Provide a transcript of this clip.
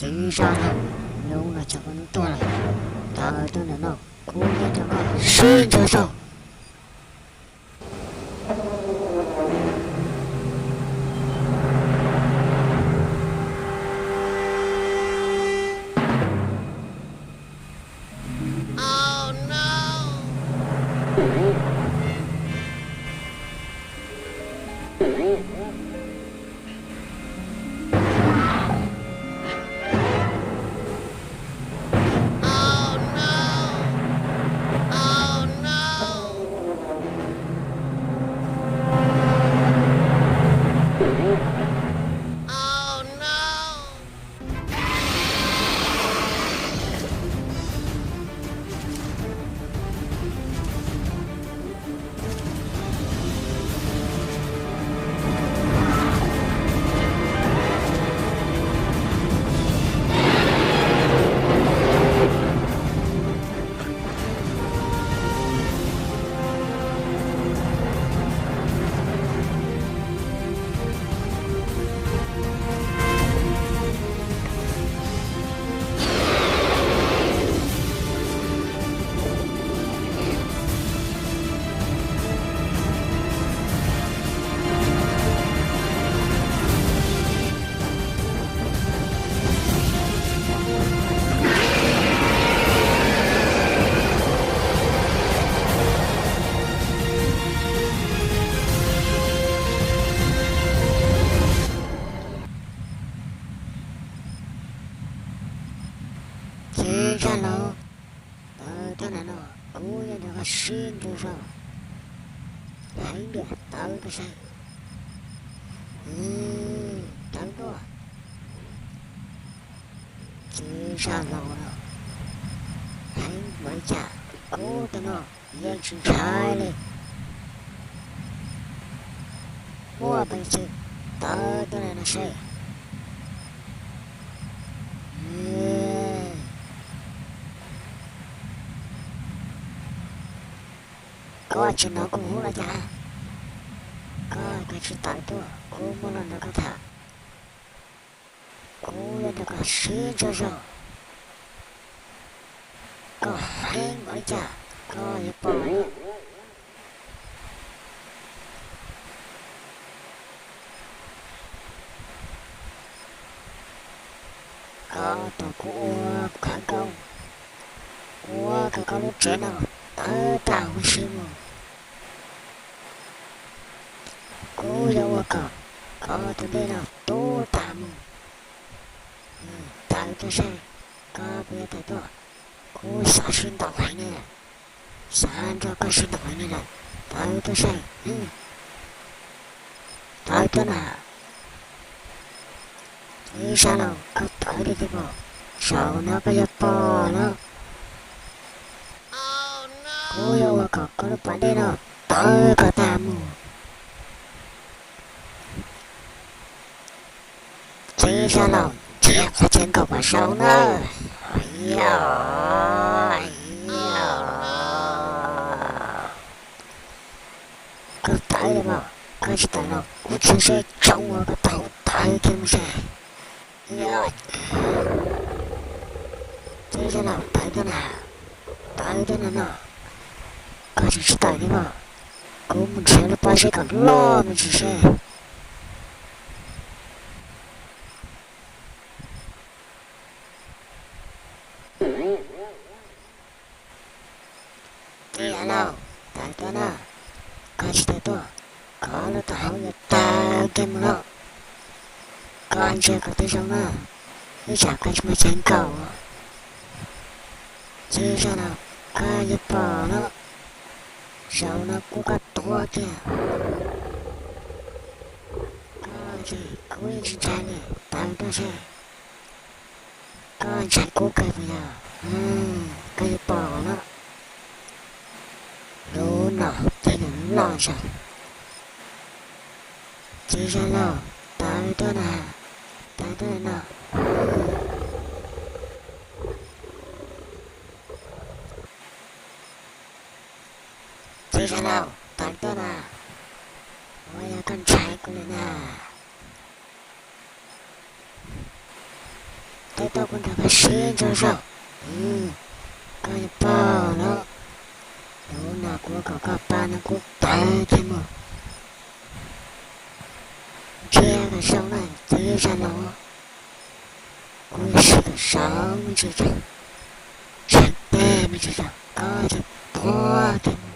Txiv zaj laug, hnub no ces koj tuaj lawm, tawm tuaj ntawm no, kuv yuav coj koj sib ntsib saib. Txiv zaj laug, tawm tuaj ntawm no, kuv yuav nrog koj sib ntsib saib. Heev tiag, tawm tuaj saib. Tawm tuaj. Txiv zaj laug no, heev npaum li cas kuv tus no yeej tsis ntshai li. Muaj peev xwm, tawm tuaj ntawm no seb. Koj tsis hnov kuv hu los cas? Koj kav tsij tawm tuaj, kuv muaj lus nrog koj tham. Kuv yuav nrog koj sib ntsuas zog. Koj heev npaum li cas koj yuav pom. Koj tos kuv ua khawv koob, ua kom koj lub tsev no tawg tag huv si mus. Kuv yuav ua kom koj tus dej no tub tag mus. Tawm tuaj saib, koj puas yuav tawm tuaj? Kuv xav sib ntaus heev ne, xav nrog koj sib ntaus heev ne lawm. Tawm tuaj saib, tawm tuaj na. Txiv Zaj Laus, koj tawm tiag tiag pob, zaum no koj yuav pom lawm. Kuv yuav ua kom koj lub pas dej no tawg kom tag mus. Txiv Zaj Laus, ntsia qhov chaw nkaum kom zoo na. Koj tawm los, koj tsis tawm los kuv txhua seb tsoo ua koj tau tawv kiag mus seb. Txiv Zaj Laus, tawm tuaj na, tawm tuaj na no. Koj tsis tawm li mas kuv mus nrhiav lub pob zeb kom loj me ntsis seb. Txiv Zaj Laus, tawm tuaj na, koj tsis tawm tuaj, koj lub taub hau yuav tawg kiag mus lawm. Koj ntsia kom tib zoo na, ib tsam koj tsis muaj chaw nkaum. Txiv Zaj Laus, koj yuav pom lawm, zaum no kuv koj tuag kiag. Koj tsis, kuv yeej tsis ntshai li, tawm tuaj seb. Koj ntshai kuv kawg puas yog? Koj yuav pom lawm. Lub no ces nws loj zog. Txiv Zaj Laus, tawm tuaj na, tawm tuaj na no. Txiv Zaj Laus, tawm tuaj na, puas yog koj ntshai kuv li na? Tawm tuaj kuv nrog koj sib ntsuas zog. Koj yuav pom lawm. Lub no kuv kom koj pa no kuv tawg kiag mus. Ntsia kom zoo na txiv Zaj Laus. Kuv yuav siv kom zoo me ntsis zog, tseem teg me ntsis zog, koj thiaj tuag kiag mus.